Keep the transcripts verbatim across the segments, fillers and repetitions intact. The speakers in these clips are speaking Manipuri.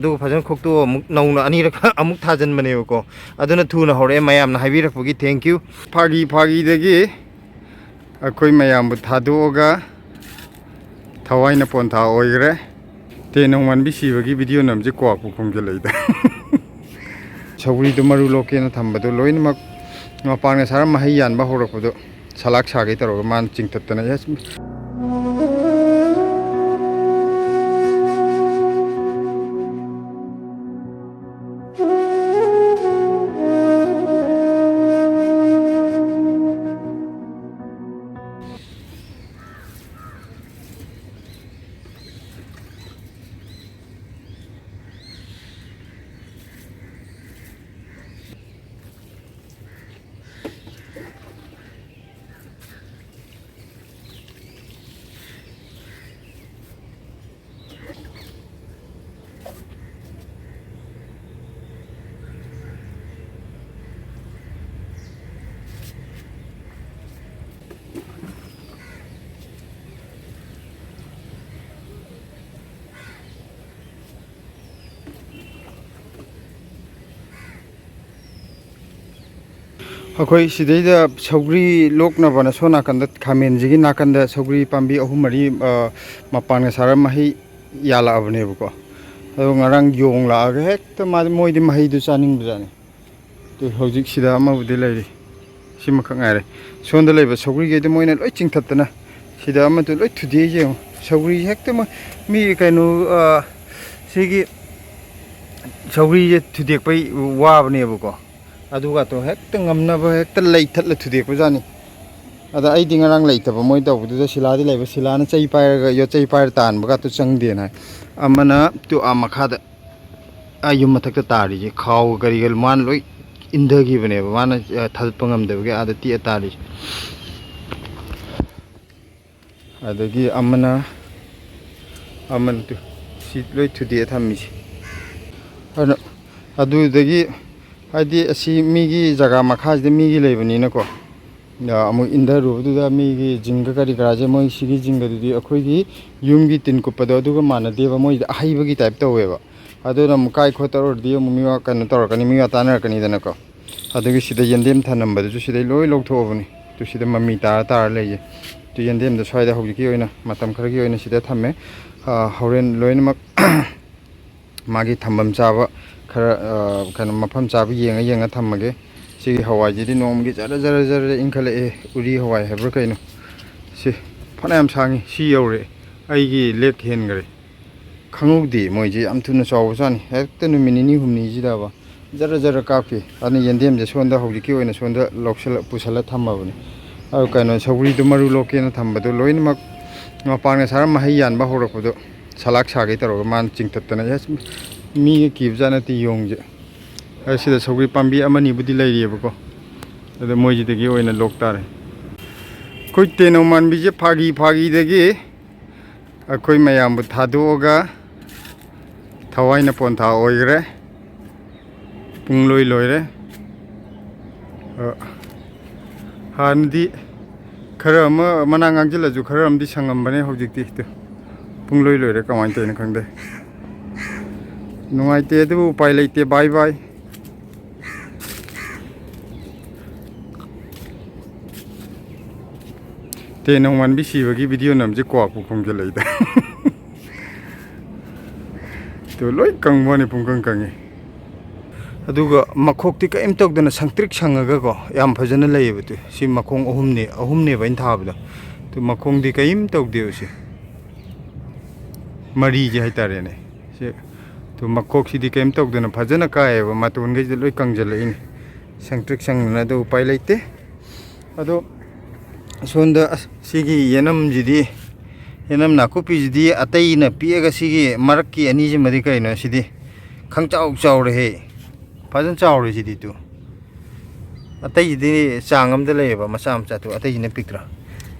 ꯑꯗꯨꯒ ꯐꯖꯅ ꯈꯣꯛꯇꯣꯛꯑ ꯑꯃꯨꯛ ꯅꯧꯅ ꯑꯅꯤꯔꯛ ꯑꯃꯨꯛ ꯊꯥꯖꯤꯟꯕꯅꯦꯕꯀꯣ꯫ ꯑꯗꯨꯅ ꯊꯨꯅ ꯍꯧꯔꯛꯑꯦ, ꯃꯌꯥꯝꯅ ꯍꯥꯏꯕꯤꯔꯛꯄꯒꯤ thank you꯫ ꯐꯥꯒꯤ ꯐꯥꯒꯤꯗꯒꯤ ꯑꯩꯈꯣꯏ ꯃꯌꯥꯝꯕꯨ ꯊꯥꯗꯣꯛꯑꯒ ꯊꯋꯥꯏꯅ ꯄꯣꯟꯊꯥ ꯑꯣꯏꯈ꯭ꯔꯦ꯫ ꯇꯦ ꯅꯣꯡꯃꯥꯟꯕꯤ ꯁꯤꯕꯒꯤ ꯚꯤꯗꯤꯑꯣ ꯅꯝꯁꯦ ꯀ꯭ꯋꯥꯛꯄꯨ ꯈꯣꯡꯖꯤꯜꯂꯛꯏꯗ꯫ ꯁꯧꯒ꯭ꯔꯤꯗꯣ ꯃꯔꯨ ꯂꯣꯛꯀꯦꯅ ꯊꯝꯕꯗꯣ ꯂꯣꯏꯅꯃꯛ ꯃꯄꯥꯟꯒ ꯁꯥꯔ ꯃꯍꯩ ꯌꯥꯟꯕ ꯍꯧꯔꯛꯄꯗꯣ ꯁꯂꯥꯛ ꯁꯥꯒꯦ ꯇꯧꯔꯒ ꯃꯥꯅ ꯆꯤꯡꯊꯠꯇꯅ, "ꯑꯁ!" ꯑꯩꯈꯣꯏ ꯁꯤꯗꯩꯗ ꯁꯧꯒ꯭ꯔꯤ ꯂꯣꯛꯅꯕꯅ ꯁꯣꯝ ꯅꯥꯀꯟꯗ, ꯈꯥꯃꯦꯟꯁꯤꯒꯤ ꯅꯥꯀꯟꯗ ꯁꯧꯒ꯭ꯔꯤ ꯄꯥꯝꯕꯤ ꯑꯍꯨꯝ ꯃꯔꯤ, ꯑ, ꯃꯄꯥꯟꯒ ꯁꯥꯔ ꯃꯍꯩ ꯌꯥꯜꯂꯛꯑꯕꯅꯦꯕꯀꯣ꯫ ꯑꯗꯣ ꯉꯔꯥꯡ ꯌꯣꯡ ꯂꯥꯛꯑꯒ ꯍꯦꯛꯇ ꯃꯥꯗꯤ, ꯃꯣꯏꯗꯤ ꯃꯍꯩꯗꯨ ꯆꯥꯅꯤꯡꯕꯖꯥꯠꯅꯤ꯫ ꯑꯗꯨ ꯍꯧꯖꯤꯛ ꯁꯤꯗ ꯑꯃꯕꯨꯗꯤ ꯂꯩꯔꯤ, ꯁꯤꯃꯈꯛ ꯉꯥꯏꯔꯦ꯫ ꯁꯣꯝꯗ ꯂꯩꯕ ꯁꯧꯒ꯭ꯔꯤꯈꯩꯗꯣ ꯃꯣꯏꯅ ꯂꯣꯏ ꯆꯤꯡꯊꯠꯇꯅ, ꯁꯤꯗ ꯑꯃꯗꯨ ꯂꯣꯏ ꯊꯨꯗꯦꯛꯏꯁꯦ ꯌꯦꯡꯉꯣ꯫ ꯁꯧꯒ꯭ꯔꯤ ꯍꯦꯛꯇ ꯃꯣꯏ, ꯃꯤ ꯀꯩꯅꯣ, ꯑ, ꯁꯤꯒꯤ ꯁꯧꯒ꯭ꯔꯤꯁꯦ ꯊꯨꯗꯦꯛꯄꯩ ꯋꯥꯕꯅꯦꯕꯀꯣ꯫ ꯑꯗꯨꯒꯇꯣ ꯍꯦꯛꯇ ꯉꯝꯅꯕ ꯍꯦꯛꯇ ꯂꯩꯊꯠꯂ ꯊꯨꯗꯦꯛꯄꯖꯥꯠꯅꯤ꯫ ꯑꯗ ꯑꯩꯗꯤ ꯉꯔꯥꯡ ꯂꯩꯇꯕ, ꯃꯣꯏ ꯇꯧꯕꯗꯨꯗ ꯁꯤꯂꯥꯗꯤ ꯂꯩꯕ, ꯁꯤꯂꯥꯅ ꯆꯩ ꯄꯥꯏꯔꯒ, ꯌꯣꯠꯆꯩ ꯄꯥꯏꯔ ꯇꯥꯟꯕꯒꯇꯣ ꯆꯪꯗꯦꯅ ꯍꯥꯏ꯫ ꯑꯃꯅ ꯇꯨ ꯑꯥ ꯃꯈꯥꯗ, ꯑꯥ ꯌꯨꯝ ꯃꯊꯛꯇ ꯇꯥꯔꯤꯁꯦ, ꯈꯥꯎꯒ ꯀꯔꯤꯒ ꯃꯥꯅ ꯂꯣꯏ ꯏꯟꯊꯈꯤꯕꯅꯦꯕ, ꯃꯥꯅ, ꯑ, ꯊꯥꯗꯠꯄ ꯉꯝꯗꯕꯒꯤ ꯑꯥꯗ ꯇꯦꯛꯑ ꯇꯥꯔꯤꯁꯦ꯫ ꯑꯗꯒꯤ ꯑꯃꯅ, ꯑꯃꯅ ꯇꯨ, ꯁꯤ ꯂꯣꯏ ꯊꯨꯗꯦꯛꯑ ꯊꯝꯃꯤꯁꯦ꯫ ꯑꯗꯨꯅ ꯑꯗꯨꯗꯒꯤ, ꯍꯥꯏꯗꯤ, ꯑꯁꯤ ꯃꯤꯒꯤ ꯖꯒꯥ ꯃꯈꯥꯁꯤꯗ ꯃꯤꯒꯤ ꯂꯩꯕꯅꯤꯅꯀꯣ, ꯑ, ꯑꯃꯨꯛ ꯏꯟꯊꯔꯨꯕꯗꯨꯗ ꯃꯤꯒꯤ ꯖꯤꯡꯒ ꯀꯔꯤ ꯀꯔꯥꯁꯦ, ꯃꯣꯏ ꯁꯤꯒꯤ ꯖꯤꯡꯒꯗꯨꯗꯤ ꯑꯩꯈꯣꯏꯒꯤ ꯌꯨꯝꯒꯤ ꯇꯤꯟ ꯀꯨꯞꯄꯗꯣ ꯑꯗꯨꯒ ꯃꯥꯟꯅꯗꯦꯕ, ꯃꯣꯏꯗꯤ ꯑꯍꯩꯕꯒꯤ ꯇꯥꯏꯞ ꯇꯧꯋꯦꯕ꯫ ꯑꯗꯨꯅ ꯑꯃꯨꯛ ꯀꯥꯏ ꯈꯣꯠ ꯇꯧꯔꯗꯤ ꯑꯃꯨꯛ ꯃꯤ ꯋꯥ ꯀꯩꯅꯣ ꯇꯧꯔꯛꯀꯅꯤ, ꯃꯤ ꯋꯥ ꯇꯥꯅꯔꯛꯀꯅꯤꯗꯅꯀꯣ꯫ ꯑꯗꯨꯒꯤ ꯁꯤꯗ ꯌꯦꯟꯗꯦꯝ ꯊꯅꯝꯕꯗꯨꯁꯨ ꯁꯤꯗꯩ ꯂꯣꯏ ꯂꯧꯊꯣꯛꯑꯕꯅꯤ꯫ ꯑꯗꯨ ꯁꯤꯗ ꯃꯃꯤ ꯇꯥꯔ ꯇꯥꯔ ꯂꯩꯌꯦ꯫ ꯑꯗꯨ ꯌꯦꯟꯗꯦꯝꯗꯣ ꯁ꯭ꯋꯥꯏꯗ ꯍꯧꯖꯤꯛꯀꯤ ꯑꯣꯏꯅ ꯃꯇꯝ ꯈꯔꯒꯤ ꯑꯣꯏꯅ ꯁꯤꯗ ꯊꯝꯃꯦ꯫ ꯑ, ꯍꯣꯔꯦꯟ ꯂꯣꯏꯅꯃꯛ ꯃꯥꯒꯤ ꯊꯝꯐꯝ ꯆꯥꯕ ꯈꯔ, ꯑ, ꯀꯩꯅꯣ, ꯃꯐꯝ ꯆꯥꯕ ꯌꯦꯡꯉ ꯌꯦꯡꯉ ꯊꯝꯃꯒꯦ꯫ ꯁꯤꯒꯤ ꯍꯋꯥꯏꯁꯤꯗꯤ ꯅꯣꯡꯃꯒꯤ ꯖꯔ ꯖꯔ ꯖꯔ ꯏꯟꯈꯠꯂꯛꯑꯦ꯫ ꯎꯔꯤ ꯍꯋꯥꯏ ꯍꯥꯏꯕ꯭ꯔꯥ ꯀꯩꯅꯣ? ꯁꯤ ꯐꯅꯌꯥꯝ ꯁꯥꯡꯉꯤ꯫ ꯁꯤ ꯌꯧꯔꯦ꯫ ꯑꯩꯒꯤ ꯂꯦꯛ ꯍꯦꯟꯈꯔꯦ꯫ ꯈꯪꯍꯧꯗꯦ꯫ ꯃꯣꯏꯁꯦ ꯌꯥꯝ ꯊꯨꯅ ꯆꯥꯎꯕꯖꯥꯠꯅꯤ꯫ ꯍꯦꯛꯇ ꯅꯨꯃꯤꯠ ꯅꯤꯅꯤ ꯍꯨꯝꯅꯤꯁꯤꯗꯕ ꯖꯔ ꯖꯔ ꯀꯥꯞꯈꯤ꯫ ꯑꯗꯨꯅ ꯌꯦꯟꯗꯦꯝꯁꯦ ꯁꯣꯝꯗ ꯍꯧꯖꯤꯛꯀꯤ ꯑꯣꯏꯅ ꯁꯣꯝꯗ ꯂꯧꯁꯜꯂ-, ꯄꯨꯁꯜꯂ ꯊꯝꯃꯕꯅꯤ꯫ ꯑꯗꯨ ꯀꯩꯅꯣ, ꯁꯧꯒ꯭ꯔꯤꯗꯨ ꯃꯔꯨ ꯂꯣꯛꯀꯦꯅ ꯊꯝꯕꯗꯨ ꯂꯣꯏꯅꯃꯛ ꯃꯄꯥꯟꯒ ꯁꯥꯔ ꯃꯍꯩ ꯌꯥꯟꯕ ꯍꯧꯔꯛꯄꯗꯣ ꯁꯂꯥꯛ ꯁꯥꯒꯦ ꯇꯧꯔꯒ ꯃꯥꯅ ꯆꯤꯡꯊꯠꯇꯅ, "ꯑꯁ, ꯃꯤꯒ ꯀꯤꯕꯖꯥꯠ ꯅꯠꯇꯦ ꯌꯣꯡꯁꯦ"꯫ ꯑꯁꯤꯗ ꯁꯧꯒ꯭ꯔꯤ ꯄꯥꯝꯕꯤ ꯑꯃꯅꯤꯕꯨꯗꯤ ꯂꯩꯔꯤꯑꯕꯀꯣ, ꯑꯗꯣ ꯃꯣꯏꯁꯤꯗꯒꯤ ꯑꯣꯏꯅ ꯂꯣꯛ ꯇꯥꯔꯦ꯫ ꯑꯩꯈꯣꯏ ꯇꯦꯅꯧ ꯃꯥꯟꯕꯤꯁꯦ ꯐꯥꯒꯤ ꯐꯥꯒꯤꯗꯒꯤ ꯑꯩꯈꯣꯏ ꯃꯌꯥꯝꯕꯨ ꯊꯥꯗꯣꯛꯑꯒ ꯊꯋꯥꯏꯅ ꯄꯣꯟꯊꯥ ꯑꯣꯏꯈ꯭ꯔꯦ꯫ ꯄꯨꯡꯂꯣꯏ ꯂꯣꯏꯔꯦ꯫ ꯑ, ꯍꯥꯟꯅꯗꯤ ꯈꯔ ꯑꯃ ꯃꯅꯥ ꯉꯥꯡꯁꯤꯜꯂꯁꯨ ꯈꯔ ꯑꯃꯗꯤ ꯁꯪꯉꯝꯕꯅꯦ, ꯍꯧꯖꯤꯛꯇꯤ ꯇꯨ, ꯄꯨꯡꯂꯣꯏ ꯂꯣꯏꯔꯦ꯫ ꯀꯃꯥꯏꯅ ꯇꯧꯔꯤꯅꯣ ꯈꯪꯗꯦ꯫ ꯅꯨꯡꯉꯥꯏꯇꯦ, ꯑꯗꯨꯕꯨ ꯎꯄꯥꯏ ꯂꯩꯇꯦ꯫ ꯕꯥꯏ ꯕꯥꯏ꯫ ꯇꯦ ꯅꯣꯡꯃꯥꯟꯕꯤ ꯁꯤꯕꯒꯤ ꯚꯤꯗꯤꯑꯣ ꯅꯝꯁꯦ ꯀ꯭ꯋꯥꯛꯄꯨ ꯈꯣꯡꯖꯤꯜꯂꯛꯏꯗ꯫ ꯇꯨ ꯂꯣꯏ ꯀꯪꯕ ꯋꯥꯅꯤ, ꯄꯨꯡꯀꯪ ꯀꯪꯉꯤ꯫ ꯑꯗꯨꯒ ꯃꯈꯣꯛꯇꯤ ꯀꯔꯤꯝ ꯇꯧꯗꯅ ꯁꯪꯇ꯭ꯔꯤꯛ ꯁꯪꯉꯒꯀꯣ, ꯌꯥꯝ ꯐꯖꯅ ꯂꯩꯌꯦꯕ꯫ ꯇꯨ ꯁꯤ ꯃꯈꯣꯡ ꯑꯍꯨꯝꯅꯦ, ꯑꯍꯨꯝꯅꯦꯕ ꯑꯩꯅ ꯊꯥꯕꯗꯣ꯫ ꯇꯨ ꯃꯈꯣꯡꯗꯤ ꯀꯔꯤꯝ ꯇꯧꯗꯦꯕ ꯁꯤ꯫ ꯃꯔꯤꯁꯦ ꯍꯥꯏꯇꯥꯔꯦꯅꯦ꯫ ꯁꯤ ꯇꯨ ꯃꯈꯣꯛꯁꯤꯗꯤ ꯀꯔꯤꯝ ꯇꯧꯗꯅ ꯐꯖꯅ ꯀꯥꯏꯌꯦꯕ, ꯃꯇꯣꯟꯈꯩꯁꯤꯗ ꯂꯣꯏ ꯀꯪꯁꯤꯜꯂꯛꯏꯅꯦ꯫ ꯁꯪꯇ꯭ꯔꯤꯛ ꯁꯪꯗꯅ ꯑꯗꯨ ꯎꯄꯥꯏ ꯂꯩꯇꯦ꯫ ꯑꯗꯣ ꯁꯣꯝꯗ ꯑꯁ, ꯁꯤꯒꯤ ꯌꯦꯅꯝꯁꯤꯗꯤ, ꯌꯦꯅꯝ ꯅꯥꯀꯨꯞꯄꯤꯁꯤꯗꯤ ꯑꯇꯩꯅ ꯄꯤꯛꯑꯒ ꯁꯤꯒꯤ ꯃꯔꯛꯀꯤ ꯑꯅꯤꯁꯤꯃꯗꯤ ꯀꯩꯅꯣ ꯁꯤꯗꯤ? ꯈꯪꯆꯥꯎ ꯆꯥꯎꯔꯦꯍꯦ, ꯐꯖꯅ ꯆꯥꯎꯔꯦ ꯁꯤꯗꯤ꯫ ꯇꯨ ꯑꯇꯩꯁꯤꯗꯤ ꯆꯥꯡ ꯑꯃꯗ ꯂꯩꯌꯦꯕ, ꯃꯆꯥ ꯃꯆꯥ꯫ ꯇꯨ ꯑꯇꯩꯁꯤꯅ ꯄꯤꯛꯇ꯭ꯔꯥ?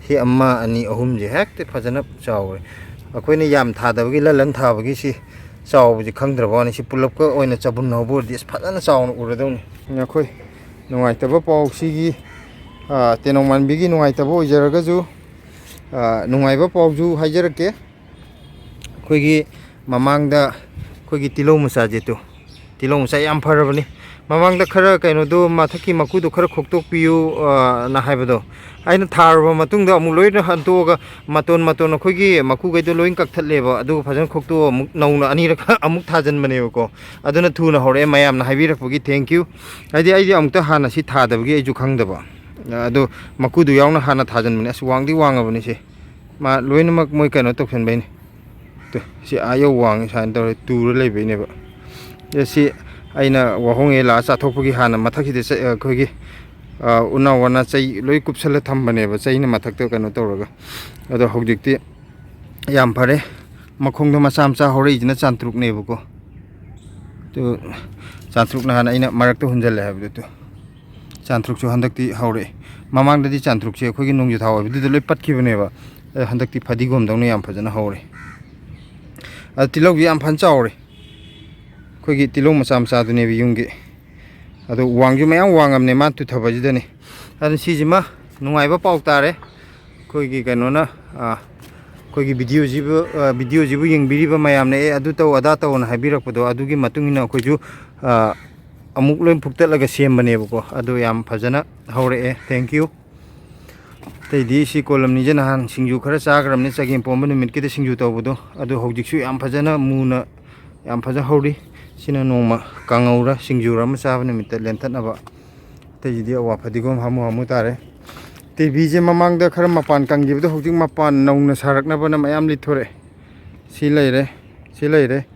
ꯁꯤ ꯑꯃ, ꯑꯅꯤ, ꯑꯍꯨꯝꯁꯦ ꯍꯦꯛꯇ ꯐꯖꯅ ꯆꯥꯎꯔꯦ꯫ ꯑꯩꯈꯣꯏꯅ ꯌꯥꯝ ꯊꯥꯗꯕꯒꯤ, ꯂꯟ ꯂꯟ ꯊꯥꯕꯒꯤ ꯁꯤ ꯆꯥꯎꯕꯁꯤ ꯈꯪꯗ꯭ꯔꯕ ꯋꯥꯅꯤ꯫ ꯁꯤ ꯄꯨꯂꯞꯀ ꯑꯣꯏꯅ ꯆꯕꯨꯟ ꯍꯧꯕ ꯑꯣꯏꯔꯗꯤ ꯑꯁ ꯐꯖꯅ ꯆꯥꯎꯅ ꯎꯔꯗꯧꯅꯤ꯫ ꯑꯩꯈꯣꯏ ꯅꯨꯡꯉꯥꯏꯇꯕ ꯄꯥꯎꯁꯤꯒꯤ, ꯑ, ꯇꯦꯅꯧ ꯃꯥꯟꯕꯤꯒꯤ ꯅꯨꯡꯉꯥꯏꯇꯕ ꯑꯣꯏꯖꯔꯒꯁꯨ, ꯑ, ꯅꯨꯡꯉꯥꯏꯕ ꯄꯥꯎꯁꯨ ꯍꯥꯏꯖꯔꯛꯀꯦ꯫ ꯑꯩꯈꯣꯏꯒꯤ ꯃꯃꯥꯡꯗ ꯑꯩꯈꯣꯏꯒꯤ ꯇꯤꯜꯍꯧ ꯃꯆꯥꯁꯦ ꯇꯨ, ꯇꯤꯜꯍꯧ ꯃꯆꯥ ꯌꯥꯝ ꯐꯔꯕꯅꯤ꯫ ꯃꯃꯥꯡꯗ ꯈꯔ ꯀꯩꯅꯣꯗꯣ, ꯃꯊꯛꯀꯤ ꯃꯀꯨꯗꯣ ꯈꯔ ꯈꯣꯛꯇꯣꯛꯄꯤꯌꯨ, ꯑ, ꯅ ꯍꯥꯏꯕꯗꯣ, ꯑꯩꯅ ꯊꯥꯔꯨꯕ ꯃꯇꯨꯡꯗ ꯑꯃꯨꯛ ꯂꯣꯏꯅ ꯍꯟꯇꯣꯛꯑꯒ ꯃꯇꯣꯟ ꯃꯇꯣꯟ ꯑꯩꯈꯣꯏꯒꯤ ꯃꯀꯨꯈꯩꯗꯣ ꯂꯣꯏ ꯀꯛꯊꯠꯂꯦꯕ, ꯑꯗꯨꯒ ꯐꯖꯅ ꯈꯣꯛꯇꯣꯛꯑ ꯑꯃꯨꯛ ꯅꯧꯅ ꯑꯅꯤꯔꯛ ꯑꯃꯨꯛ ꯊꯥꯖꯤꯟꯕꯅꯦꯕꯀꯣ꯫ ꯑꯗꯨꯅ ꯊꯨꯅ ꯍꯧꯔꯛꯑꯦ꯫ ꯃꯌꯥꯝꯅ ꯍꯥꯏꯕꯤꯔꯛꯄꯒꯤ thank you꯫ ꯍꯥꯏꯗꯤ ꯑꯩꯗꯤ ꯑꯃꯨꯛꯇ ꯍꯥꯟꯅ ꯁꯤ ꯊꯥꯗꯕꯒꯤ ꯑꯩꯁꯨ ꯈꯪꯗꯕ꯫ ꯑꯗꯣ ꯃꯀꯨꯗꯨ ꯌꯥꯎꯅ ꯍꯥꯟꯅ ꯊꯥꯖꯤꯟꯕꯅꯦ꯫ ꯑꯁ, ꯋꯥꯡꯗꯤ ꯋꯥꯡꯉꯕꯅꯤ ꯁꯦ꯫ ꯃꯥ ꯂꯣꯏꯅꯃꯛ ꯃꯣꯏ ꯀꯩꯅꯣ ꯇꯧꯁꯟꯕꯩꯅꯦ꯫ ꯇꯨ, ꯁꯤ ꯑꯥ ꯌꯧ ꯋꯥꯡꯉꯤ ꯁꯨꯃꯥꯏꯅ ꯇꯧꯔꯦ, ꯇꯨꯔ ꯂꯩꯕꯩꯅꯦꯕ꯫ ꯑꯦ, ꯁꯤ ꯑꯩꯅ ꯋꯥꯍꯣꯡ ꯍꯦꯛ ꯂꯥꯛꯑ ꯆꯥꯊꯣꯛꯄꯒꯤ ꯍꯥꯟꯅ ꯃꯊꯛꯁꯤꯗ ꯆꯩ-, ꯑꯩꯈꯣꯏꯒꯤ, ꯑ, ꯎꯅꯥ ꯋꯥꯅ ꯆꯩ ꯂꯣꯏ ꯀꯨꯞꯁꯜꯂ ꯊꯝꯕꯅꯦꯕ, ꯆꯩꯅ ꯃꯊꯛꯇ ꯀꯩꯅꯣ ꯇꯧꯔꯒ꯫ ꯑꯗꯣ ꯍꯧꯖꯤꯛꯇꯤ ꯌꯥꯝ ꯐꯔꯦ꯫ ꯃꯈꯣꯡꯗꯣ ꯃꯆꯥ ꯃꯆꯥ ꯍꯧꯔꯛꯏꯁꯤꯅ ꯆꯥꯟꯇ꯭ꯔꯨꯛꯅꯦꯕꯀꯣ꯫ ꯇꯨ, ꯆꯥꯟꯇ꯭ꯔꯨꯛ ꯅꯍꯥꯟ ꯑꯩꯅ ꯃꯔꯛꯇ ꯍꯨꯟꯖꯜꯂꯦ ꯍꯥꯏꯕꯗꯣ ꯇꯨ꯫ ꯆꯥꯟꯇ꯭ꯔꯨꯛꯁꯨ ꯍꯟꯗꯛꯇꯤ ꯍꯧꯔꯛꯑꯦ꯫ ꯃꯃꯥꯡꯗꯗꯤ ꯆꯥꯟꯇ꯭ꯔꯨꯛꯁꯦ ꯑꯩꯈꯣꯏꯒꯤ ꯅꯣꯡꯖꯨ ꯊꯥ ꯑꯣꯏꯕꯗꯨꯗ ꯂꯣꯏ ꯄꯠꯈꯤꯕꯅꯦꯕ꯫ ꯑꯗꯣ ꯍꯟꯗꯛꯇꯤ ꯐꯗꯤꯒꯣꯝꯗꯧꯅ ꯌꯥꯝ ꯐꯖꯅ ꯍꯧꯔꯦ꯫ ꯑꯗꯣ ꯇꯤꯜꯍꯧꯁꯨ ꯌꯥꯝ ꯐꯖꯅ ꯆꯥꯎꯔꯦ꯫ ꯑꯩꯈꯣꯏꯒꯤ ꯇꯤꯜꯍꯧ ꯃꯆꯥ ꯃꯆꯥꯗꯨꯅꯦꯕ ꯌꯨꯝꯒꯤ꯫ ꯑꯗꯣ ꯋꯥꯡꯁꯨ ꯃꯌꯥꯝ ꯋꯥꯡꯉꯝꯅꯦ ꯃꯥ ꯇꯨꯊꯕꯁꯤꯗꯅꯦ꯫ ꯑꯗꯨ ꯁꯤꯁꯤꯃ ꯅꯨꯡꯉꯥꯏꯕ ꯄꯥꯎ ꯇꯥꯔꯦ꯫ ꯑꯩꯈꯣꯏꯒꯤ ꯀꯩꯅꯣꯅ, ꯑ, ꯑꯩꯈꯣꯏꯒꯤ ꯚꯤꯗꯤꯑꯣꯁꯤꯕꯨ, ꯑ, ꯚꯤꯗꯤꯑꯣꯁꯤꯕꯨ ꯌꯦꯡꯕꯤꯔꯤꯕ ꯃꯌꯥꯝꯅ, "ꯑꯦ, ꯑꯗꯨ ꯇꯧ, ꯑꯗꯥ ꯇꯧꯅ" ꯍꯥꯏꯕꯤꯔꯛꯄꯗꯣ, ꯑꯗꯨꯒꯤ ꯃꯇꯨꯡ ꯏꯟꯅ ꯑꯩꯈꯣꯏꯁꯨ, ꯑ, ꯑꯃꯨꯛ ꯂꯣꯏ ꯐꯨꯛꯇꯠꯂꯒ ꯁꯦꯝꯕꯅꯦꯕꯀꯣ꯫ ꯑꯗꯨ ꯌꯥꯝ ꯐꯖꯅ ꯍꯧꯔꯛꯑꯦ꯫ Thank you꯫ ꯑꯇꯩꯗꯤ ꯁꯤ ꯀꯣꯂꯝꯅꯤꯁꯦ ꯅꯍꯥꯟ ꯁꯤꯡꯖꯨ ꯈꯔ ꯆꯥꯈ꯭ꯔꯕꯅꯤ, ꯆꯒꯦꯝ ꯄꯣꯝꯕ ꯅꯨꯃꯤꯠꯀꯤꯗ ꯁꯤꯡꯖꯨ ꯇꯧꯕꯗꯣ꯫ ꯑꯗꯨ ꯍꯧꯖꯤꯛꯁꯨ ꯌꯥꯝ ꯐꯖꯅ ꯃꯨꯅ, ꯌꯥꯝ ꯐꯖꯅ ꯍꯧꯔꯤ꯫ ꯁꯤꯅ ꯅꯣꯡꯃ ꯀꯥꯡꯉꯧꯔ ꯁꯤꯡꯖꯨꯔ ꯑꯃ ꯆꯥꯕ ꯅꯨꯃꯤꯠꯇ ꯂꯦꯟꯇꯠꯅꯕ꯫ ꯑꯇꯩꯁꯤꯗꯤ ꯑꯋꯥ ꯐꯗꯤꯒꯣꯝ ꯍꯥꯃꯨ ꯍꯥꯃꯨ ꯇꯥꯔꯦ꯫ ꯇꯦꯕꯤꯁꯦ ꯃꯃꯥꯡꯗ ꯈꯔ ꯃꯄꯥꯟ ꯀꯪꯈꯤꯕꯗꯣ ꯍꯧꯖꯤꯛ ꯃꯄꯥꯟ ꯅꯧꯅ ꯁꯥꯔꯛꯅꯕꯅ ꯃꯌꯥꯝ ꯂꯤꯠꯊꯣꯔꯛꯑꯦ꯫ ꯁꯤ ꯂꯩꯔꯦ, ꯁꯤ ꯂꯩꯔꯦ꯫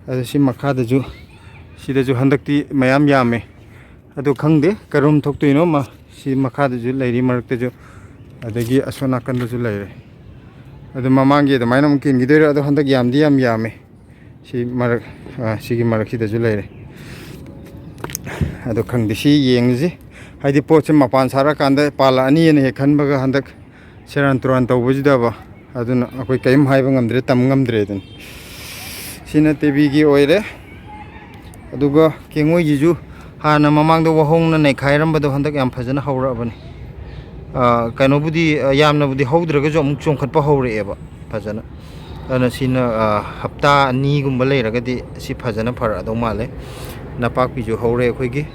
ꯑꯗꯨ ꯁꯤ ꯃꯈꯥꯗꯁꯨ, ꯁꯤꯗꯁꯨ ꯍꯟꯗꯛꯇꯤ ꯃꯌꯥꯝ ꯌꯥꯝꯃꯦ꯫ ꯑꯗꯨ ꯈꯪꯗꯦ ꯀꯔꯣꯝ ꯊꯣꯛꯇꯣꯏꯅꯣ꯫ ꯃ-, ꯁꯤ ꯃꯈꯥꯗꯁꯨ ꯂꯩꯔꯤ, ꯃꯔꯛꯇꯁꯨ, ꯑꯗꯒꯤ ꯑꯁꯣꯝ ꯅꯥꯀꯟꯗꯁꯨ ꯂꯩꯔꯦ꯫ ꯑꯗꯨ ꯃꯃꯥꯡꯒꯤ ꯑꯗꯨꯃꯥꯏꯅ ꯑꯃꯨꯛ ꯀꯦꯟꯈꯤꯗꯣꯏꯔꯣ? ꯑꯗꯣ ꯍꯟꯗꯛ ꯌꯥꯝꯗꯤ ꯌꯥꯝ ꯌꯥꯝꯃꯦ꯫ ꯁꯤ ꯃꯔꯛ, ꯑ, ꯁꯤꯒꯤ ꯃꯔꯛꯁꯤꯗꯁꯨ ꯂꯩꯔꯦ꯫ ꯑꯗꯣ ꯈꯪꯗꯦ, ꯁꯤ ꯌꯦꯡꯉꯁꯤ꯫ ꯍꯥꯏꯗꯤ ꯄꯣꯠꯁꯦ ꯃꯄꯥꯟ ꯁꯥꯔꯀꯥꯟꯗ ꯄꯥꯜꯂꯛꯑꯅꯤꯅ ꯍꯦꯛ ꯈꯟꯕꯒ ꯍꯟꯗꯛ ꯁꯦꯔꯥꯟ ꯇꯨꯔꯥꯟ ꯇꯧꯕꯁꯤꯗꯕ꯫ ꯑꯗꯨꯅ ꯑꯩꯈꯣꯏ ꯀꯔꯤꯝ ꯍꯥꯏꯕ ꯉꯝꯗ꯭ꯔꯦ, ꯇꯝ ꯉꯝꯗ꯭ꯔꯦ ꯑꯗꯨꯅꯤ꯫ ꯁꯤꯅ ꯇꯦꯕꯤꯒꯤ ꯑꯣꯏꯔꯦ꯫ ꯑꯗꯨꯒ ꯀꯦꯡꯉꯣꯏꯁꯤꯁꯨ ꯍꯥꯟꯅ ꯃꯃꯥꯡꯗ ꯋꯥꯍꯣꯡꯅ ꯅꯩꯈꯥꯏꯔꯝꯕꯗꯣ ꯍꯟꯗꯛ ꯌꯥꯝ ꯐꯖꯅ ꯍꯧꯔꯛꯑꯕꯅꯤ꯫ ꯑ, ꯀꯩꯅꯣꯕꯨꯗꯤ, ꯑ, ꯌꯥꯝꯅꯕꯨꯗꯤ ꯍꯧꯗ꯭ꯔꯒꯁꯨ ꯑꯃꯨꯛ ꯆꯣꯡꯈꯠꯄ ꯍꯧꯔꯛꯑꯦꯕ ꯐꯖꯅ꯫ ꯑꯗꯨꯅ ꯁꯤꯅ, ꯑ, ꯍꯞꯇꯥ ꯑꯅꯤꯒꯨꯝꯕ ꯂꯩꯔꯒꯗꯤ ꯁꯤ ꯐꯖꯅ ꯐꯔꯛꯑꯗꯧ ꯃꯥꯜꯂꯦ꯫ ꯅꯄꯥꯛꯄꯤꯁꯨ ꯍꯧꯔꯦ ꯑꯩꯈꯣꯏꯒꯤ꯫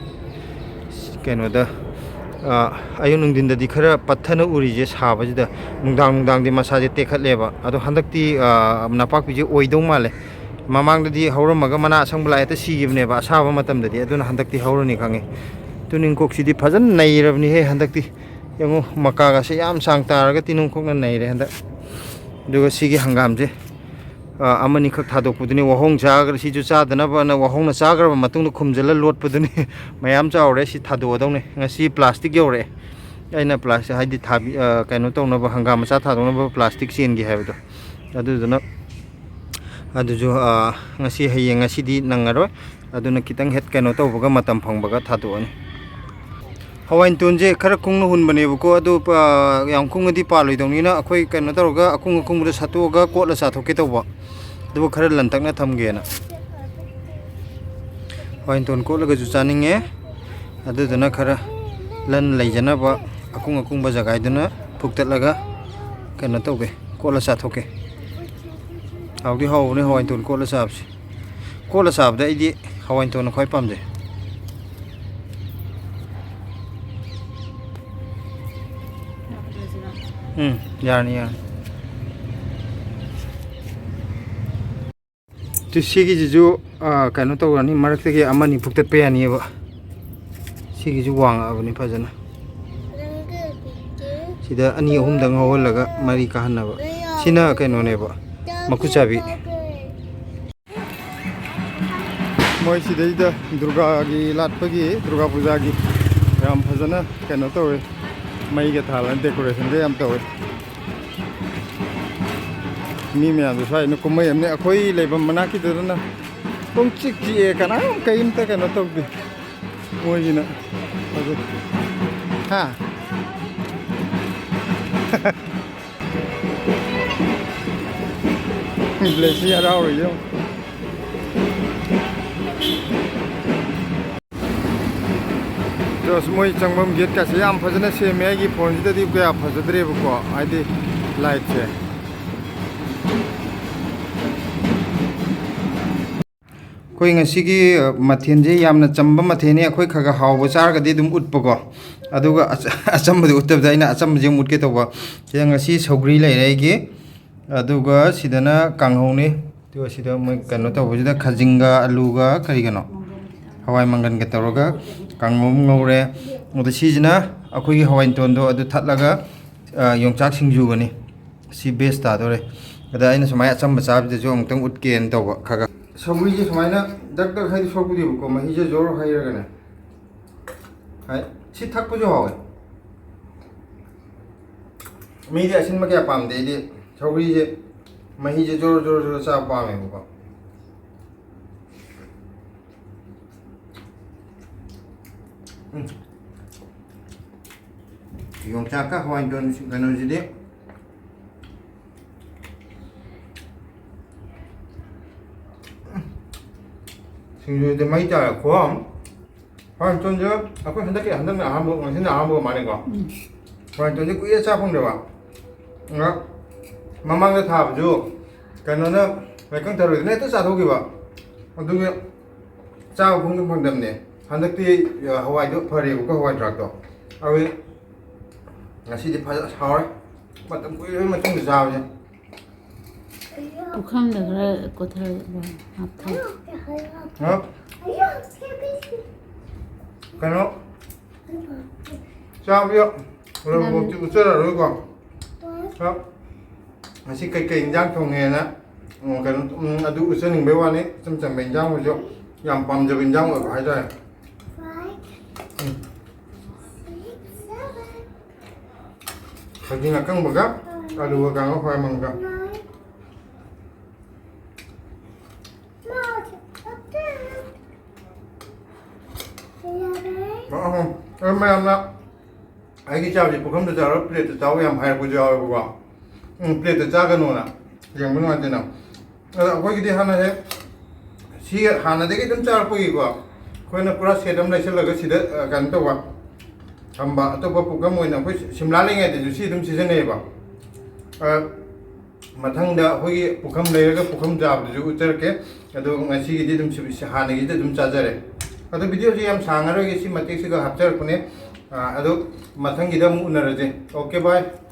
ꯀꯩꯅꯣꯗ, ꯑ, ꯑꯌꯨꯛ ꯅꯨꯡꯊꯤꯟꯗꯗꯤ ꯈꯔ ꯄꯠꯊꯅ ꯎꯔꯤꯁꯦ ꯁꯥꯕꯁꯤꯗ, ꯅꯨꯡꯗꯥꯡ ꯅꯨꯡꯗꯥꯡꯗꯤ ꯃꯁꯥꯁꯦ ꯇꯦꯛꯈꯠꯂꯦꯕ꯫ ꯑꯗꯣ ꯍꯟꯗꯛꯇꯤ, ꯑ, ꯅꯄꯥꯛꯄꯤꯁꯦ ꯑꯣꯏꯗꯧ ꯃꯥꯜꯂꯦ꯫ ꯃꯃꯥꯡꯗꯗꯤ ꯍꯧꯔꯝꯃꯒ ꯃꯅꯥ ꯑꯁꯪꯕ ꯂꯥꯛꯑꯦ ꯍꯦꯛꯇ ꯁꯤꯈꯤꯕꯅꯦꯕ ꯑꯁꯥꯕ ꯃꯇꯝꯗꯗꯤ, ꯑꯗꯨꯅ ꯍꯟꯗꯛꯇꯤ ꯍꯧꯔꯅꯤ ꯈꯪꯉꯦ꯫ ꯇꯨꯅꯤꯡꯈꯣꯛꯁꯤꯗꯤ ꯐꯖꯅ ꯅꯩꯔꯕꯅꯤꯍꯦ ꯍꯟꯗꯛꯇꯤ꯫ ꯌꯦꯡꯉꯨ, ꯃꯀꯥꯒꯁꯦ ꯌꯥꯝ ꯁꯥꯡ ꯇꯥꯔꯒ ꯇꯨꯅꯤꯡꯈꯣꯛꯅ ꯅꯩꯔꯦ ꯍꯟꯗꯛ꯫ ꯑꯗꯨꯒ ꯁꯤꯒꯤ ꯍꯪꯒꯥꯝꯁꯦ, ꯑ, ꯑꯃꯅꯤꯈꯛ ꯊꯥꯗꯣꯛꯄꯗꯨꯅꯤ꯫ ꯋꯥꯍꯣꯡ ꯆꯥꯈ꯭ꯔ-, ꯁꯤꯁꯨ ꯆꯥꯗꯅꯕꯅ ꯋꯥꯍꯣꯡꯅ ꯆꯥꯈ꯭ꯔꯕ ꯃꯇꯨꯡꯗ ꯈꯨꯝꯖꯤꯜꯂ ꯂꯣꯠꯄꯗꯨꯅꯤ꯫ ꯃꯌꯥꯝ ꯆꯥꯎꯔꯦ, ꯁꯤ ꯊꯥꯗꯣꯛꯑꯗꯧꯅꯤ꯫ ꯉꯁꯤ ꯄ꯭ꯂꯥꯁꯇꯤꯛ ꯌꯧꯔꯛꯑꯦ꯫ ꯑꯩꯅ ꯄ꯭ꯂꯥꯁꯇꯤꯛ ꯍꯥꯏꯗꯤ ꯊꯥꯕꯤ-, ꯑ, ꯀꯩꯅꯣ ꯇꯧꯅꯕ, ꯍꯪꯒꯥꯝ ꯃꯆꯥ ꯊꯥꯗꯣꯛꯅꯕ ꯄ꯭ꯂꯥꯁꯇꯤꯛ ꯆꯦꯟꯒꯦ ꯍꯥꯏꯕꯗꯣ꯫ ꯑꯗꯨꯗꯨꯅ ꯑꯗꯨꯁꯨ, ꯑ, ꯉꯁꯤ, ꯍꯌꯦꯡ, ꯉꯁꯤꯗꯤ ꯅꯪꯉꯔꯣꯏ꯫ ꯑꯗꯨꯅ ꯈꯤꯇꯪ ꯍꯦꯛ ꯀꯩꯅꯣ ꯇꯧꯕꯒ, ꯃꯇꯝ ꯐꯪꯕꯒ ꯊꯥꯗꯣꯛꯑꯅꯤ꯫ ꯍꯋꯥꯏ ꯅꯇꯣꯟꯁꯦ ꯈꯔ ꯀꯨꯡꯅ ꯍꯨꯟꯕꯅꯦꯕꯀꯣ, ꯑꯗꯨ, ꯑ, ꯌꯥꯝ ꯀꯨꯡꯉꯗꯤ ꯄꯥꯜꯂꯣꯏꯗꯧꯅꯤꯅ ꯑꯩꯈꯣꯏ ꯀꯩꯅꯣ ꯇꯧꯔꯒ ꯑꯀꯨꯡ ꯑꯀꯨꯡꯕꯗ ꯁꯠꯇꯣꯛꯑꯒ ꯀꯣꯠꯂ ꯆꯥꯊꯣꯛꯀꯦ ꯇꯧꯕ꯫ ꯑꯗꯨꯕꯨ ꯈꯔ ꯂꯟꯇꯛꯅ ꯊꯝꯒꯦꯅ꯫ ꯍꯋꯥꯏ ꯅꯇꯣꯟ ꯀꯣꯠꯂꯒꯁꯨ ꯆꯥꯅꯤꯡꯉꯦ꯫ ꯑꯗꯨꯗꯨꯅ ꯈꯔ ꯂꯟ ꯂꯩꯖꯅꯕ ꯑꯀꯨꯡ ꯑꯀꯨꯡꯕ ꯖꯒꯥꯗꯨꯅ ꯐꯨꯛꯇꯠꯂꯒ ꯀꯩꯅꯣ ꯇꯧꯒꯦ, ꯀꯣꯠꯂ ꯆꯥꯊꯣꯛꯀꯦ꯫ ꯍꯥꯎꯗꯤ ꯍꯥꯎꯕꯅꯦ ꯍꯋꯥꯏ ꯅꯇꯣꯟ ꯀꯣꯠꯂ ꯆꯥꯕꯁꯦ꯫ ꯀꯣꯠꯂ ꯆꯥꯕꯗ ꯑꯩꯗꯤ ꯍꯋꯥꯏ ꯅꯇꯣꯟꯅ ꯈ꯭ꯋꯥꯏ ꯄꯥꯝꯖꯩ꯫ ꯎꯝ, ꯌꯥꯔꯅꯤ, ꯌꯥꯔꯅꯤ꯫ ꯁꯤ-, ꯁꯤꯒꯤꯁꯤꯁꯨ, ꯑ, ꯀꯩꯅꯣ ꯇꯧꯔꯅꯤ, ꯃꯔꯛꯇꯒꯤ ꯑꯃꯅꯤ ꯐꯨꯛꯇꯠꯄ ꯌꯥꯅꯤꯕ꯫ ꯁꯤꯒꯤꯁꯨ ꯋꯥꯡꯉꯛꯑꯕꯅꯤ ꯐꯖꯅ꯫ ꯁꯤꯗ ꯑꯅꯤ ꯑꯍꯨꯝꯗꯪ ꯍꯧꯍꯜꯂꯒ ꯃꯔꯤ ꯀꯥꯍꯟꯅꯕ꯫ ꯁꯤꯅ ꯀꯩꯅꯣꯅꯦꯕ, ꯃꯀꯨ ꯆꯥꯕꯤ꯫ ꯃꯣꯏ ꯁꯤꯗꯩꯗ ꯗꯨꯔꯒꯥꯒꯤ ꯂꯥꯠꯄꯒꯤ, ꯗꯨꯔꯒꯥ ꯄꯨꯖꯥꯒꯤ ꯌꯥꯝ ꯐꯖꯅ ꯀꯩꯅꯣ ꯇꯧꯋꯦ, ꯃꯩꯒ ꯊꯥꯜꯂꯒ decorationꯒ ꯌꯥꯝ ꯇꯧꯋꯦ꯫ ꯃꯤ ꯃꯌꯥꯝꯁꯨ ꯁ꯭ꯋꯥꯏꯗꯅ ꯀꯨꯝꯍꯩ ꯑꯃꯅꯤ꯫ ꯑꯩꯈꯣꯏ ꯂꯩꯐꯝ ꯃꯅꯥꯛꯀꯤꯗꯨꯗꯅ ꯄꯨꯡ ꯆꯤꯛ ꯆꯤꯛꯑꯦ, ꯀꯅꯥꯝ ꯀꯩꯝꯇ ꯀꯩꯅꯣ ꯇꯧꯗꯦ꯫ ꯃꯣꯏꯒꯤꯅ ꯐꯖꯩ꯫ ꯍꯥ? ꯕ꯭ꯂꯦꯁꯤ ꯍꯔꯥꯎꯔꯤ ꯌꯦꯡꯉꯨ꯫ ꯖꯣꯁ, ꯃꯣꯏ ꯆꯪꯐꯝ gateꯀꯁꯦ ꯌꯥꯝ ꯐꯖꯅ ꯁꯦꯝꯃꯦ꯫ ꯑꯩꯒꯤ phoneꯁꯤꯗꯗꯤ ꯀꯌꯥ ꯐꯖꯗ꯭ꯔꯦꯕꯀꯣ, ꯍꯥꯏꯗꯤ lightꯁꯦ꯫ ꯑꯩꯈꯣꯏ ꯉꯁꯤꯒꯤ, ꯑ, ꯃꯊꯦꯜꯁꯦ ꯌꯥꯝꯅ ꯆꯝꯕ ꯃꯊꯦꯜꯅꯤ꯫ ꯑꯩꯈꯣꯏ ꯈꯔ ꯈꯔ ꯍꯥꯎꯕ ꯆꯥꯔꯒꯗꯤ ꯑꯗꯨꯝ ꯎꯠꯄꯀꯣ꯫ ꯑꯗꯨꯒ ꯑꯆ-, ꯑꯆꯝꯕꯗꯤ ꯎꯠꯇꯕꯗ ꯑꯩꯅ ꯑꯆꯝꯕꯁꯦ ꯑꯃꯨꯛ ꯎꯠꯀꯦ ꯇꯧꯕ꯫ ꯁꯤꯗ ꯉꯁꯤ ꯁꯧꯒ꯭ꯔꯤ ꯂꯩꯔꯦ ꯑꯩꯒꯤ, ꯑꯗꯨꯒ ꯁꯤꯗꯅ ꯀꯥꯡꯍꯧꯅꯤ꯫ ꯑꯗꯨꯒ ꯁꯤꯗ ꯃꯣꯏ ꯀꯩꯅꯣ ꯇꯧꯕꯁꯤꯗ ꯈꯥꯖꯤꯡꯒ ꯑꯂꯨꯒ ꯀꯔꯤꯒꯅꯣ? ꯍꯋꯥꯏ ꯃꯪꯒꯟꯒ ꯇꯧꯔꯒ ꯀꯥꯡꯍꯧ ꯑꯃ ꯉꯧꯔꯦ꯫ ꯑꯗ ꯁꯤꯁꯤꯅ ꯑꯩꯈꯣꯏꯒꯤ ꯍꯋꯥꯏ ꯅꯇꯣꯟꯗꯣ ꯑꯗꯨ ꯊꯠꯂꯒ, ꯑ, ꯌꯣꯡꯆꯥꯛ ꯁꯤꯡꯖꯨꯒꯅꯤ꯫ ꯁꯤ best ꯇꯥꯗꯣꯔꯦ꯫ ꯑꯗ ꯑꯩꯅ ꯁꯨꯃꯥꯏꯅ ꯑꯆꯝꯕ ꯆꯥꯕꯗꯁꯨ ꯑꯃꯨꯛꯇꯪ ꯎꯠꯀꯦꯅ ꯇꯧꯕ ꯈꯔ ꯈꯔ꯫ ꯁꯧꯒ꯭ꯔꯤꯁꯦ ꯁꯨꯃꯥꯏꯅ ꯗꯛ ꯗꯛ ꯍꯩꯗꯤ ꯁꯣꯛꯄꯗꯤꯕꯀꯣ, ꯃꯍꯤꯁꯦ ꯖꯣꯔ ꯍꯩꯔꯒꯅꯦ꯫ ꯍꯥꯏ, ꯁꯤ ꯊꯛꯄꯁꯨ ꯍꯥꯎꯋꯦ꯫ ꯃꯤꯗꯤ ꯑꯁꯤꯟꯕ ꯀꯌꯥ ꯄꯥꯝꯗꯦ, ꯑꯩꯗꯤ ꯁꯧꯒ꯭ꯔꯤꯁꯦ ꯃꯍꯤꯁꯦ ꯖꯣꯔ ꯖꯣꯔ ꯖꯣꯔ ꯆꯥꯕ ꯄꯥꯝꯃꯦꯕꯀꯣ꯫ ꯎꯝ꯫ ꯌꯣꯡꯆꯥꯛꯀ ꯍꯋꯥꯏ ꯇꯣꯟ ꯀꯩꯅꯣꯁꯤꯗꯤ, ꯁꯤꯡꯖꯨꯗꯤ ꯃꯩ ꯇꯥꯔꯦ ꯈꯨꯍꯥꯎ ꯑꯃ꯫ ꯍꯋꯥꯏ ꯇꯣꯟꯁꯦ ꯑꯩꯈꯣꯏ ꯍꯟꯗꯛꯀꯤ, ꯍꯟꯗꯛꯅ ꯑꯍꯥꯟꯕ, ꯉꯁꯤꯅ ꯑꯍꯥꯟꯕ ꯃꯥꯜꯂꯦꯀꯣ꯫ ꯎꯝ꯫ ꯍꯋꯥꯏ ꯇꯣꯟꯁꯦ ꯀꯨꯏꯔꯦ ꯆꯥ ꯐꯪꯗꯕ꯫ ꯑꯗ ꯃꯃꯥꯡꯗ ꯊꯥꯕꯁꯨ ꯀꯩꯅꯣꯅ ꯂꯩꯀꯪ ꯊꯔꯣꯏꯗꯨꯅ ꯍꯦꯛꯇ ꯆꯥꯊꯣꯛꯈꯤꯕ꯫ ꯑꯗꯨꯒꯤ ꯆꯥꯕ ꯐꯪꯗ ꯐꯪꯗꯕꯅꯦ꯫ ꯍꯟꯗꯛꯇꯤ, ꯑ, ꯍꯋꯥꯏꯗꯣ ꯐꯔꯦꯕꯀꯣ, ꯍꯋꯥꯏ ꯊ꯭ꯔꯥꯛꯇꯣ꯫ ꯑꯗꯨ ꯉꯁꯤꯗꯤ ꯐꯖꯅ ꯍꯥꯎꯔꯦ꯫ ꯃꯇꯝ ꯀꯨꯏꯔꯕꯩ ꯃꯇꯨꯡꯗ ꯆꯥꯕꯁꯦ꯫ ꯄꯨꯈꯝꯗ ꯈꯔ ꯀꯣꯊꯔ ꯍꯥꯞꯊꯔꯣ꯫ ꯍꯥ? ꯀꯩꯅꯣ? ꯆꯥꯕ ꯌꯥ-, ꯂꯣꯏꯕꯐꯥꯎꯗꯤ ꯎꯠꯆꯔꯔꯣꯏꯀꯣ꯫ ꯍꯥ? ꯉꯁꯤ ꯀꯩꯀꯩ ꯏꯟꯖꯥꯡ ꯊꯣꯡꯉꯦꯅ, ꯎꯝ, ꯀꯩꯅꯣ, ꯎꯝ, ꯑꯗꯨ ꯎꯠꯆꯅꯤꯡꯕꯩ ꯋꯥꯅꯤ꯫ ꯏꯆꯝ ꯆꯝꯕ ꯏꯟꯖꯥꯡ ꯑꯣꯏꯔꯁꯨ ꯌꯥꯝ ꯄꯥꯝꯖꯕ ꯏꯟꯖꯥꯡ ꯑꯣꯏꯕ ꯍꯥꯏꯇꯥꯔꯦ꯫ ꯎꯝ꯫ ꯈꯥꯖꯤꯡ ꯑꯀꯪꯕꯒ ꯑꯂꯨꯒ ꯀꯥꯡꯉꯧ ꯍꯋꯥꯏ ꯃꯪꯒꯜ꯫ ꯑꯍꯨꯝ꯫ ꯑꯗꯨ ꯃꯌꯥꯝꯅ ꯑꯩꯒꯤ ꯆꯥꯕꯁꯤ ꯄꯨꯈꯝꯗ ꯆꯥꯔꯣ, ꯄ꯭ꯂꯦꯠꯇ ꯆꯥꯎ ꯌꯥꯝ ꯍꯥꯏꯔꯛꯄꯁꯨ ꯌꯥꯎꯋꯦꯕꯀꯣ꯫ ꯎꯝ, ꯄ꯭ꯂꯦꯠꯇ ꯆꯥꯒꯅꯣꯅ ꯌꯦꯡꯕ ꯅꯨꯡꯉꯥꯏꯇꯦꯅ꯫ ꯑꯗꯣ ꯑꯩꯈꯣꯏꯒꯤꯗꯤ ꯍꯥꯟꯅ ꯍꯦꯛ ꯁꯤ ꯍꯥꯟꯅꯗꯒꯤ ꯑꯗꯨꯝ ꯆꯥꯔꯛꯄꯒꯤꯀꯣ, ꯑꯩꯈꯣꯏꯅ ꯄꯨꯔꯥ ꯁꯦꯠ ꯑꯃ ꯂꯩꯁꯜꯂꯒ ꯁꯤꯗ, ꯑ, ꯀꯩꯅꯣ ꯇꯧꯕ, ꯊꯝꯕ꯫ ꯑꯇꯣꯞꯄ ꯄꯨꯈꯝ ꯑꯣꯏꯅ ꯑꯩꯈꯣꯏ ꯁꯤꯝꯂꯥ ꯂꯩꯉꯩꯗꯁꯨ ꯁꯤ ꯑꯗꯨꯝ ꯁꯤꯖꯤꯟꯅꯩꯌꯦꯕ꯫ ꯑ, ꯃꯊꯪꯗ ꯑꯩꯈꯣꯏꯒꯤ ꯄꯨꯈꯝ ꯂꯩꯔꯒ ꯄꯨꯈꯝ ꯆꯥꯕꯗꯨꯁꯨ ꯎꯠꯆꯔꯛꯀꯦ꯫ ꯑꯗꯣ ꯉꯁꯤꯒꯤꯗꯤ ꯑꯗꯨꯝ ꯁꯤ-, ꯁꯤ ꯍꯥꯟꯅꯒꯤꯗꯤ ꯑꯗꯨꯝ ꯆꯥꯖꯔꯦ꯫ ꯑꯗꯣ videoꯁꯤ ꯌꯥꯝ ꯁꯥꯡꯉꯔꯣꯏꯒꯦ, ꯁꯤ ꯃꯇꯦꯛꯁꯤꯒ ꯍꯥꯞꯆꯔꯛꯄꯅꯦ꯫ ꯑꯥ, ꯑꯗꯣ ꯃꯊꯪꯒꯤꯗ ꯑꯃꯨꯛ ꯎꯅꯔꯁꯦ꯫ Okay, bye꯫